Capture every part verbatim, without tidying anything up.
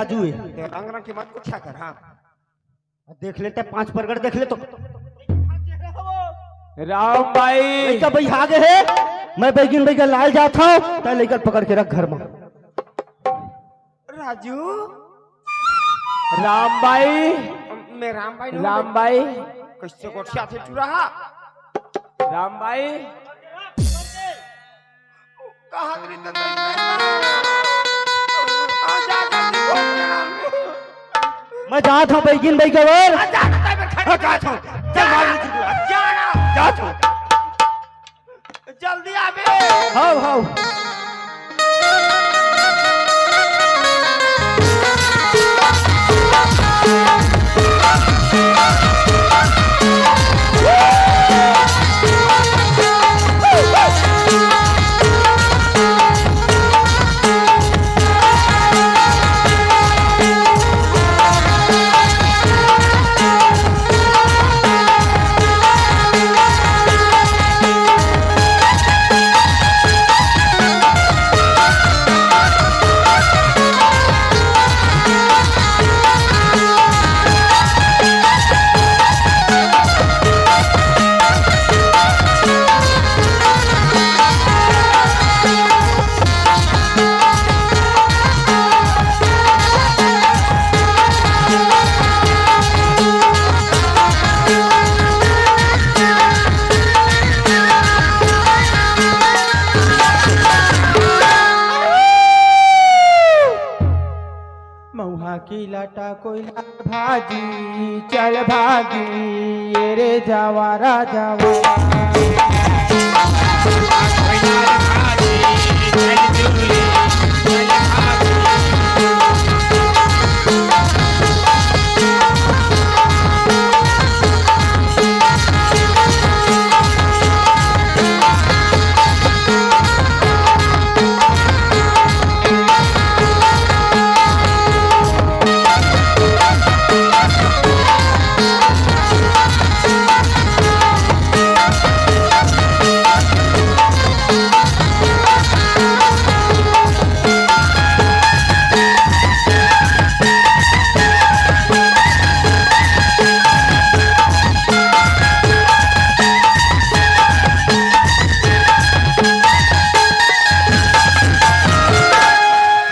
राजू हे। ते रंग रंग के मत पूछा कर, हाँ। देख लेते, पांच परगट देख ले तो। राम भाई। लइका बइहा गे हे, मैं बैगिन बइगा लाय जात हंव, तैं लइका ल पकड़ के रख घर म। राजू। राम भाई। मैं राम भाई नोहंव। राम भाई। कइसे गोठियाथे टूरा हा? राम भाई। कहाँ गिरी तो नहीं। आ, जा, जा, जा। मैं जात हंव बैगिन बइगा बर। आ, जा, जा, मैं खड़े हाँ, जात हंव। चल, मार लीजिए। जा ना। जात हंव। जल्दी आबे। हव, हव। मउहा की लाटा कोइला भाजी, चल भागी, ये रे जावारा जावारा।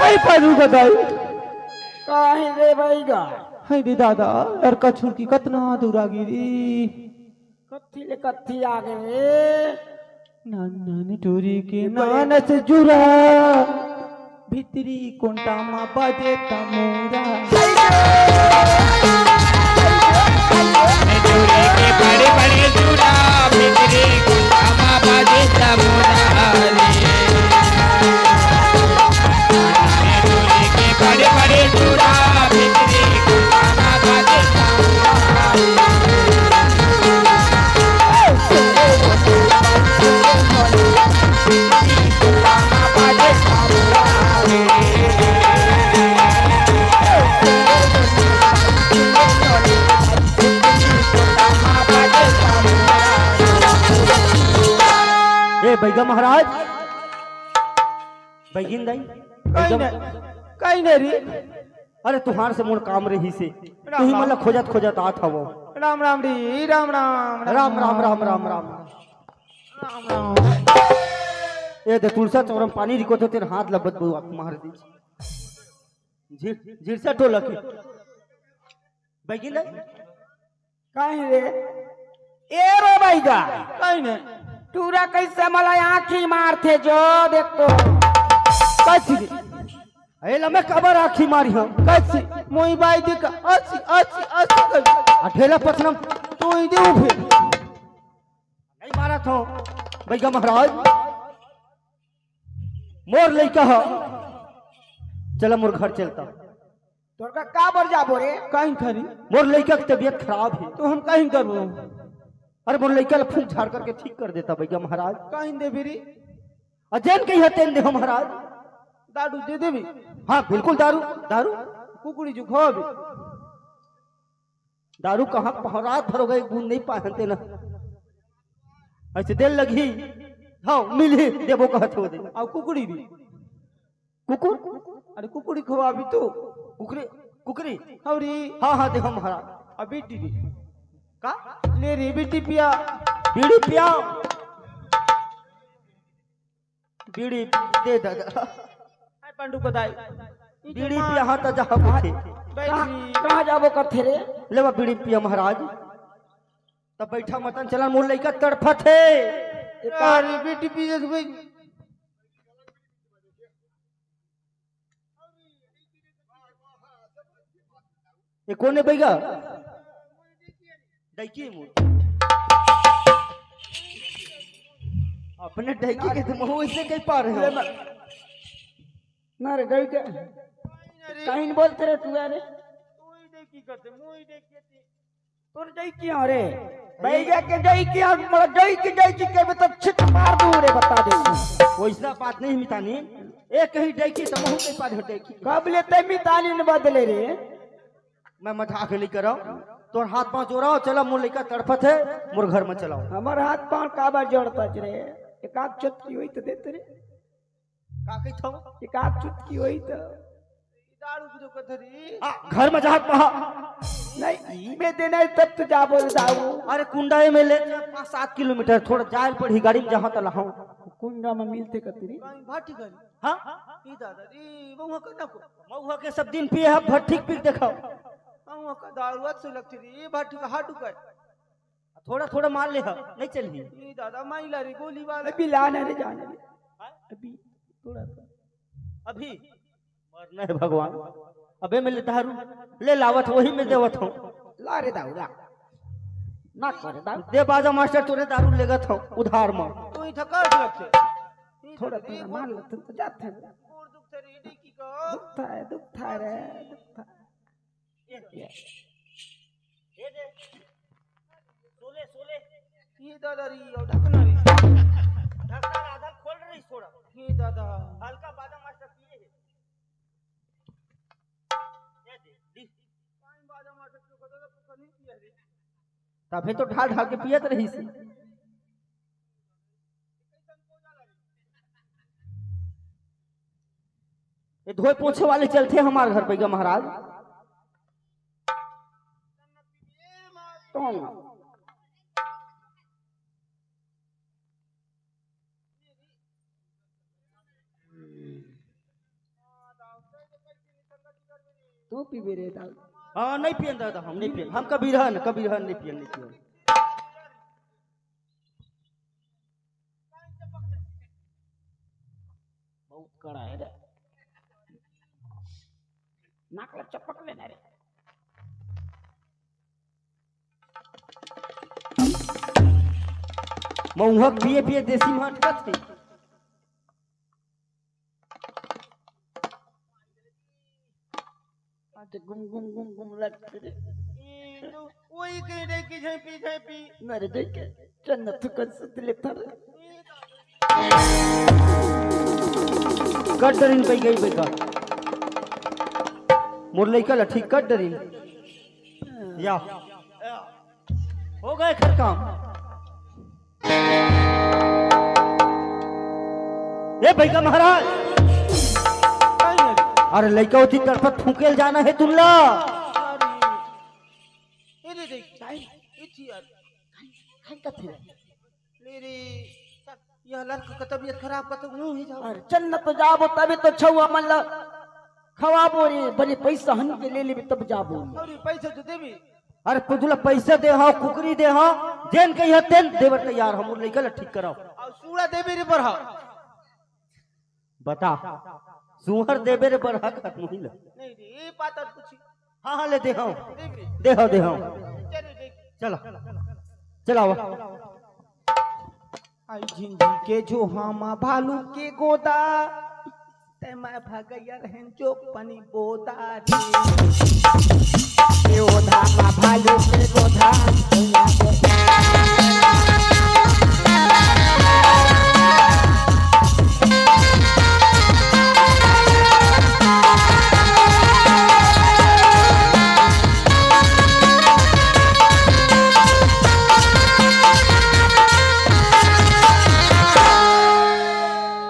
भाई, पारू का दाई। काहे रे भाई गा? हाय रे दादा, यार कछुर की कतना दूरा गिरी। कत्थी ले कत्थी आ गे रे। नान नान टूरी के ये बड़े नान से जुरा, भीतरी कोंटा मा बाजे तमोरा। टूरी के बड़े बड़े जुरा, भीतरी कोंटा मा बाजे तमोरा रे। टूरी के बड़े बड़े जुरा, भीतरी कोंटा मा बाजे तमोरा रे। ए बैगा महाराज, बैगिन दाई, कहीं बैगा नहीं, कहीं नहीं री। अरे तुंहर से मोर काम रहिसे, राम तुही मन ला राम। खोजत खोजत आत हवंव। राम राम री, राम राम, राम राम, राम राम। राम राम। ए दे तुलसा चौरा म पानी रिकोथे, तेन हाथ ला बदबू मार दे। झिर-, झिरसा टोला के। बैगिन दाई, काहे रे? ए रे बैगा। काहे ने? टूरा कइसे मला आँखी मारथे जो देख तो। कइसे रे? ए लमे काबर आँखी मारी हम? कइसे? मोई बाई देख, असी, असी, असी कर। आ ढेला पछनम। तो ही दे उठे। नहीं मारत हंव, बैगा महाराज। मोर लइका ह, चला मोर घर चलता। तोर का, काबर जाबो रे? काहीं खरी? मोर लइका के तबीयत खराब हे। तो हम काहीं करबो? अरे मोर लइका ला फूंक झाड़ करके ठीक कर देता बैगा महाराज। काहीं देबे रे? अ जेन कही तेन देहूं महाराज। दारू दे देबे? हाँ बिल्कुल दारू, दारू। कुकड़ी जो खाबे। दारू कहाँ पहरात भरोगे, एक बूंद नहीं पाए हन तेला। अइसे देर लगही, हाँ, मिलही, देबो कहत हो दे। अउ कुकड़ी भी। कुकुर? अरे कुकुरी खवाबी तो। कुकरी? कुकरी? अउरी? हाँ, हाँ, देहूँ महाराज। अभी दीदी। का? ले रे, बीड़ी पिया। बीड़ी पिया। बीड़ी दे दादा। हाय पंडू को दाई। बीड़ी पिया, हाँ, त जहाँ बैठे। कहाँ, कहाँ जाबो करथे रे? लेवा बीड़ी पिया महाराज। तब बैठा मतन चलन, मोर लइका तड़फत हे। अरे बीड़ी पिया भाई। ये कोन हे बैगा? डैकी हे मोर। अपने डैकी के तो महू ऐसे कहीं पार है। ना रे, गई के। कहीं बोलते रे तू, अरे। तोर डैकी हो रे। बैगा के डैकी हो, मोर डैकी, डैकी के भी तो छित मार दूँ रे, बता दे। वैसा बात नहीं मितानी। एक कहीं डैकी तो महू कहीं पार हो डैकी। कब लेते मितानी ने बदले रे? मैं मजाक नहीं कर रहा हूँ। तोर हाथ पाँव जोड़ाओ, चला मोर लइका तड़फत हे, मोर घर में चलाओ। हमर हाथ पाँव काबर जोड़ता रे? एक आध चुटकी होई तो देते रे। का कहिथव? एक आध चुटकी होई तो। दारू पी जो कथरी। आ, घर में जात पहा। नहीं, ई में देना है तब तो जाबो दाऊ। अरे कुंडा में ले पाँच सात किलोमीटर, थोड़ा जाए पड़ी गाड़ी में जहाँ तला हूँ। कुंडा में मिलते कतरी? कहीं भाटी गली। हाँ? ई दादा रे, महुआ का ना को। महुआ के सब दिन पिए ह, भट्ठी पी के देखो। महुआ का दारू अच्छी लगती रे, ये भाटी का हाटू का। थोड़ा थोड़ा मार ले ह, नहीं चलही। ई दादा माइला रे, गोली वाला। अभी लाना रे जाने दे। हाँ? अभी थोड़ा सा। अभी? मरना है भगवान। अबे मैं ले दारू ले लावत, वही में देवत हूँ। ला रे दाऊ, ला। ना करे दाऊ। दे बाजा मास्टर, तोरे दारू लेगत हूँ उधार में। तू ही थका लगते। थोड़ा थोड़ा मार ले, तू तो जात है। गोड़ दुखता रे, डीकी का। दुखता है, दुखता है रे, दुखता है। ये, ये। ये दे। सोले, सोले। ये दादा रे, और ढकना रे। ढकना आधा खोल रही थोड़ा। ये दादा। हल्का बादाम मास्टर पिए है। ये दे, दी। तबे तो ढाल ढाल के पियत रही सी। ये धोए पोछे वाले चलते हमारे घर पे, महाराज। तो तू पीबे रे दाऊ? हाँ, नहीं पियन दादा, हम नहीं पियन। हम कबीरहन, कबीरहन नहीं पियन, नहीं पियन। बहुत कड़ा है रे। नाक ला चपक लेना रे। महुआ पिए पिए देसी माट कथे। आज गुम गुम गुम गुम लगते रे। ई तो वही कह रहे कि झांपी, झांपी। मर जाए के। चन्नत कन सुतले थर। कट डरिन पै गई बेटा। मोर लइका ला ठीक कट डरिन। या। हो गए खर काम। ए भैया महाराज। अरे लइका होती तड़पत फूकेल जाना है तुमला। ए दे दे। काई? ए थी यार। काई, काई कथे? ले रे, यह लड़का का तबीयत खराब का तो मुंह ही जाओ। अरे चल न तो जाबो, तभी तो छउआ मन ला खवाबो रे, बने पैसा हन के ले लेबे तब जाबो। अरे पैसा तो देबे। अरे पुतला पैसा दे हा, कुकरी दे हा, जेन कही हा तेन देबर तैयार हा, मोर लइका ला ठीक कराओ। और सूड़ा देबे रे बरहा। बता, सुहर देबे रे बरहा खत्म ही ला। नहीं रे, ये बात और पूछी। हाँ, हाँ, ले दे, हाँ। देबे। दे, हाँ, दे, हाँ। चलो, देख। चला। चलावा। आई झिंझी के झोहा मा भालू के गोदा, ते मैं भगैया रहन जो पनी बोदा रे। के ओधा मा भालू के गोदा,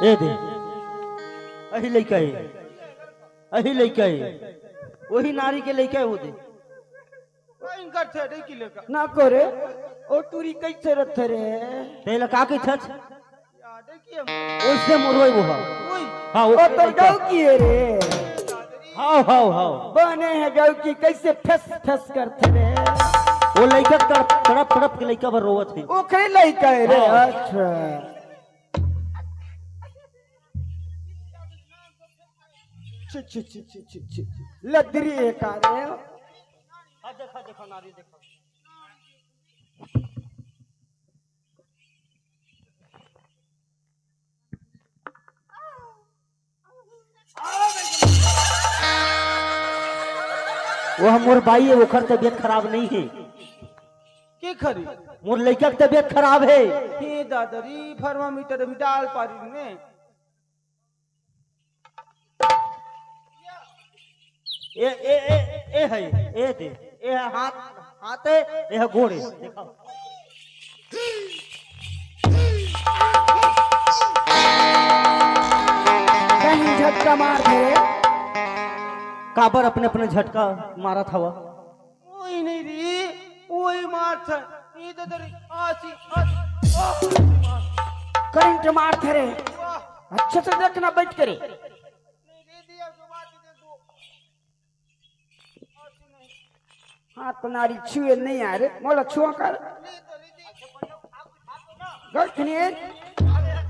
ए दे। अही लइका हे, अही लइका हे, वही नारी के लइका हे वो दे। काइन करथे रे की लेकर? ना करे, ओ टूरी कैसे रथे रे? तेला का कहिथस? याद है कि हम ओइसे मोरोय वो हा। ओए। हाँ, वो ओ तोर गाँव की हे रे? हाव, हाव, हाव। बने हे गाँव की, कैसे फस फस करथे रे? वो लइका तड़प, तड़प, तड़प के लइका बर रोवत हे। ओकरे लइका हे रे, हाँ। अच्छा। छी, छी, छी, छी, छी, छी। लदरी हे का रे? हाँ, देखा, देखा, नारी देखा। वो मोर बाई हे, ओकर तबीयत खराब नहीं हे। के खरी? मोर लइका के तबीयत खराब हे। हे दादा री, thermometer भी डाल पारी ने। ए, ए, ए, ए हे, ए दे, ए हे हाथ, हाथ हे, ए हे गोड़ हे, देखा। कहीं झटका मार दे। काबर अपने अपने झटका मारत हवा? ओही नहीं री, ओही मारथे। ये तो तेरी आसी, आसी, आसी मार। करंट मारथे रे। वाह। अच्छे से देखना बैठ के रे। नहीं रे, दिया जो मार दे दो। आसी नहीं। हाथ नारी छुए नहीं आ रे, मोला छुआ कर। ले तो, ले दे। गलत नहीं है।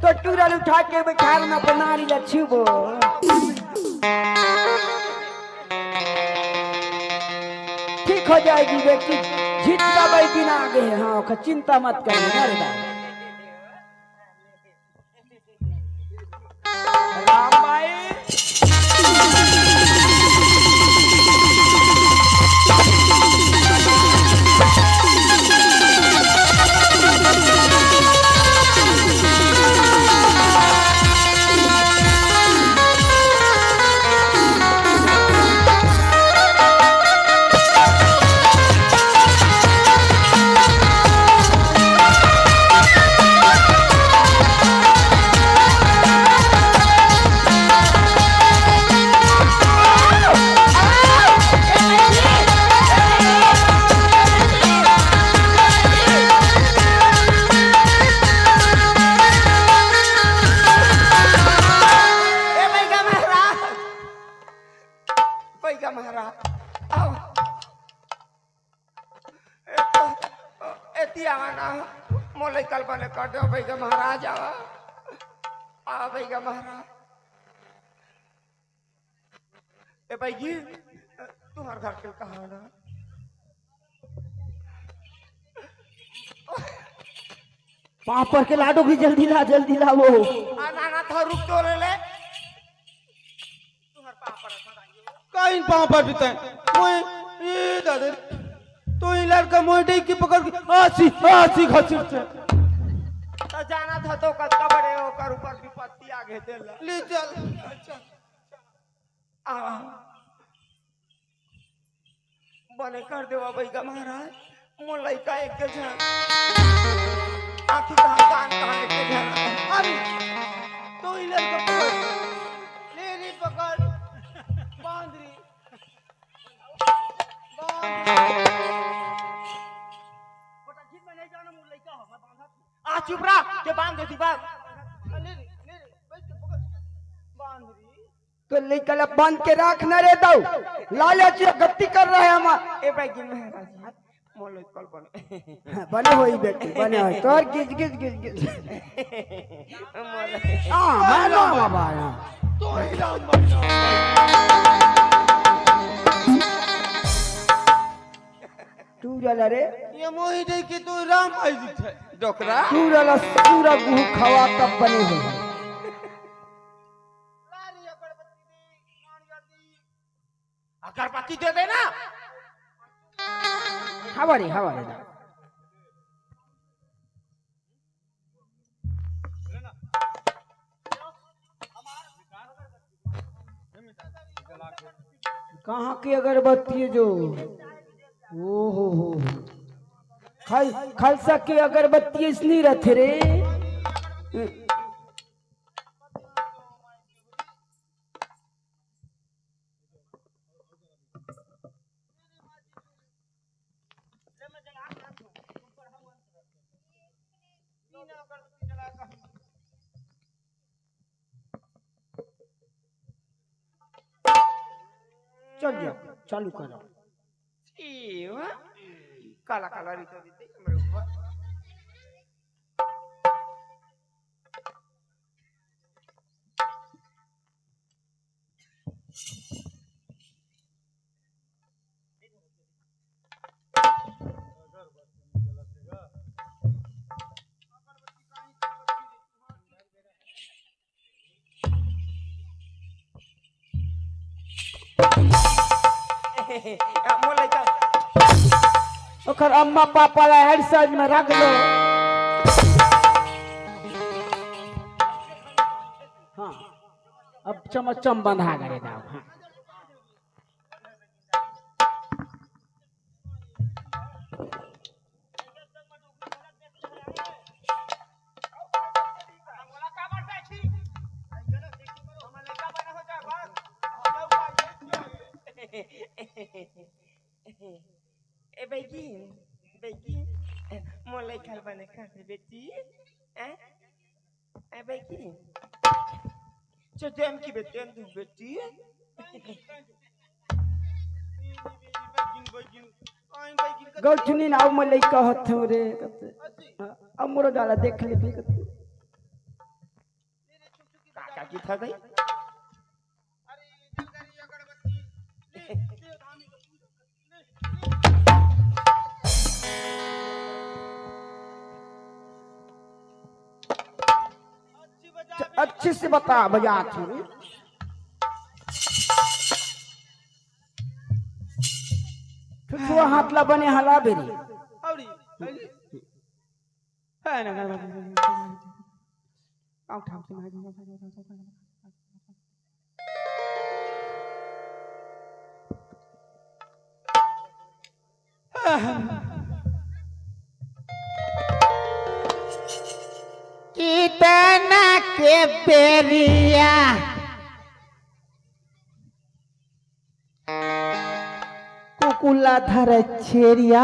तो टूरा ल उठा के बैठा लेना, अपन नारी ला छूबो। ठीक हो जाएगी बेटी, झिटका बैगी ना आगे है। हाँ, ओकर चिंता मत करिए ना रे दादा। राम भाई। ए बैगा महाराज, बैगा महाराज, आओ। ए तो, एती आवा ना, मोर लइका ल बने कर दे, बैगा महाराज आवा। आ बैगा महाराज। ए बैगी, तुंहर घर के कहाँ ना? पापड़ के लाडू भी जल्दी ला, जल्दी ला वो। आ ना ना, थोड़ा रुक तो ले ले। तुंहर पापड़। काइन पापड़ पीते? मोय, ए दादा, तो ई लड़का मोय डेग के पकड़ के आसी, आसी घसीट से। तो जाना था तो कतका बड़े ओकर ऊपर विपत्ति आ गए तेला। ले चल। आ, बने कर देवा बैगा महाराज, मोर लइका एक के झन आँखी कहाँ, कान कहाँ एक के झन। अरे, तो ई लड़का पकड़। ले रे पकड़, बांध रे। बांध रे। आ चुप रह, के बांध देती बात। ले रे, ले रे, बैठ के पकड़। बांध रे। तो लइका ला बांध के राख ना रे दाऊ, लालच या गलती कर रहे हम। ए बैगी महाराज, मोर लइका ल बने। हाँ, बने होई बेटी, बने होई। तोर गिज, गिज, गिज, गिज। मोर लइका। हाँ, हाँ, ना बाबा, ना। तो ही राम भाई, राम भाई। टूरा ला रे। ये मोही दे के तो राम भाई जी थे। डोकरा। टूरा ला सूरा गुहू खवा तब बने होई। अगरबत्ती दे देना। हवा रे, हवा रे। कहाँ की अगरबत्ती हे जो? ओ हो हो। खल-, खलसा की अगरबत्ती इसनी रथे रे। चल जा, चालू करो। ई वाह, काला काला रीतो बीती हमरे ऊपर। मोर लइका। ओकर अम्मा पापा ला हेड साइड में रख लो। हाँ, अब चमचम बंधा करे दाव। हाँ। ए बैगी, बैगी, मोर लइका ल बने कर दे बेटी। ए? ए बैगी, चो देम की बेटी, देम दू बेटी। गौठनी नाव में लइका होत हो रे कते। अब मोरो डाला देख ले भी कते। काका की था भाई? अच्छे से बता बजा तू। छुछुआ हाथ ला बने हला बेरी। अउरी, अउरी। कितना के बेरिया कुकुला धर छेरिया,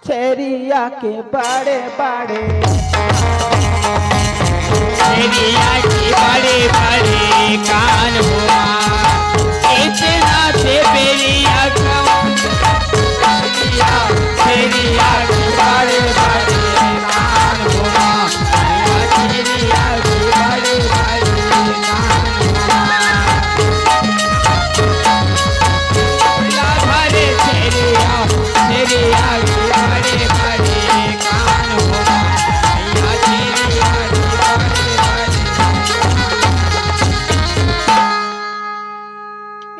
छेरिया के बड़े बड़े। छेरिया के बड़े बड़े कान हुआ, इतना से बेरिया कौन? छेरिया, छेरिया के बड़े बड़े कान हुआ।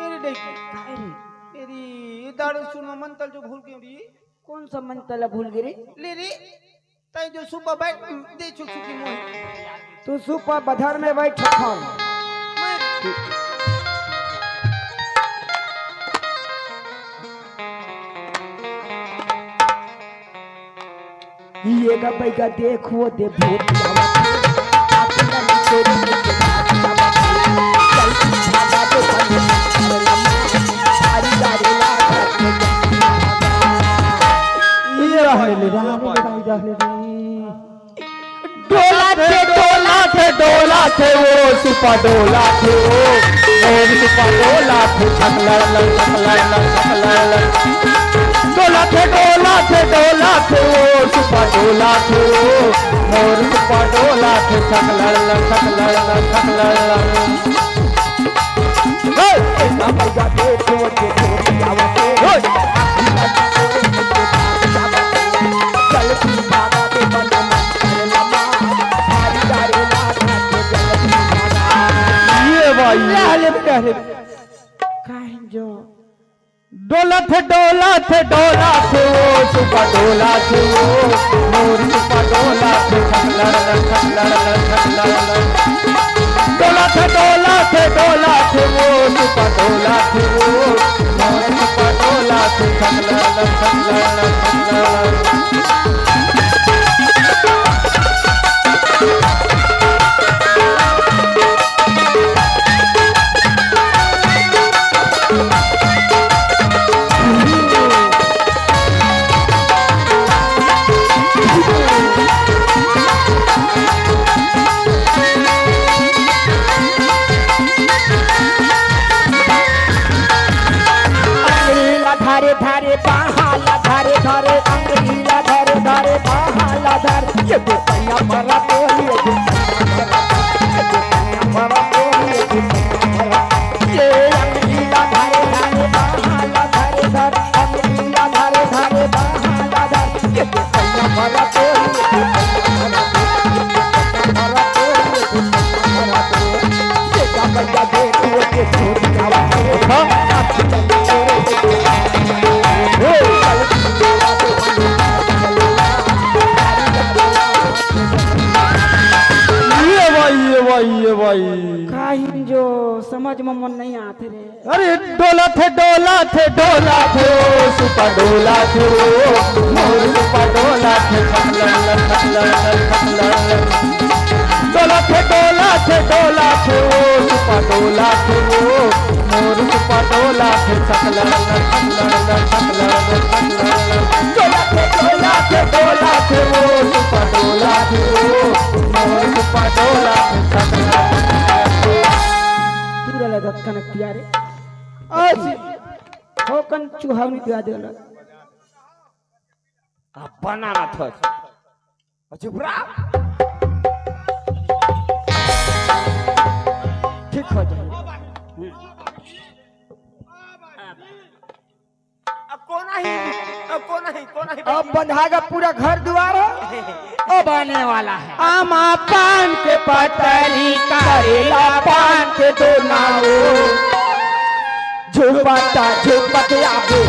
ए रे, ए रे, ए दारू सुनो, मंतल जो भूल गयो रे। कौन सा मंतल भूल गए रे? ले रे, तै जो सुबह बैठ दे चुक चुकी मोही। तू सुबह बधर में बैठ खन। मैं ये गा बैगा देखो दे भूत आवत हे। आखिर में तेरी मुझे बात आवत हे। चल भागा दे बने सारी गाड़ी ला ये रहने ले, रहने ले, रहने ले। डोला थे, डोला थे, डोला थे, वो सुपा डोला थे, वो मोर सुपा डोला थे, छकलड़ लड़, छकलड़ लड़, छकलड़ लड़। डोला थे, डोला थे, डोला थे, वो सुपा डोला थे, वो मोर सुपा डोला थे, छकलड़ लड़, छकलड़ लड़, छकलड़ लड़। ये भाई। अरे बेटा रे। काहे जो डोलत हे, डोलत हे, डोलत हे, ओ सुपा डोलत हे, ओ मोर सुपा डोलत हे, छकलड़ लड़, छकलड़ लड़, छकलड़ लड़। डोलत हे, डोलत हे, डोलत हे, ओ सुपा डोलत हे, ओ मोर सुपा डोलत हे, छकलड़ लड़, छकलड़ लड़, छकलड़ लड़। ये भाई, ये भाई, ये भाई। काहिन जो समझ में मन नहीं आते रे। अरे डोला थे, डोला थे, डोला थे, ओ सुपा डोला थे, ओ मोर सुपा डोला थे, खटला, खटला, खटला। डोला थे, डोला थे, डोला थे, ओ सुपा डोला थे, ओ मोर सुपा डोला थे, खटला, खटला, खटला, खटला। डोला थे, डोला थे, डोला थे, ओ सुपा डोला थे, ओ मोर सुपा डोला थे, खटला। पूरा लगत कनक तियारे। आज हो कन चुहावनी दिवा देला। अब बनाना था। चुप रहा। ठीक हो जाए। अब कोना ही, अब कोना ही, कोना ही अब बंधा गा पूरा घर दुआर हो। अब आने वाला है। आमा पान के पतरी, करेला पान के दोना हो। झुपता झुपत आगे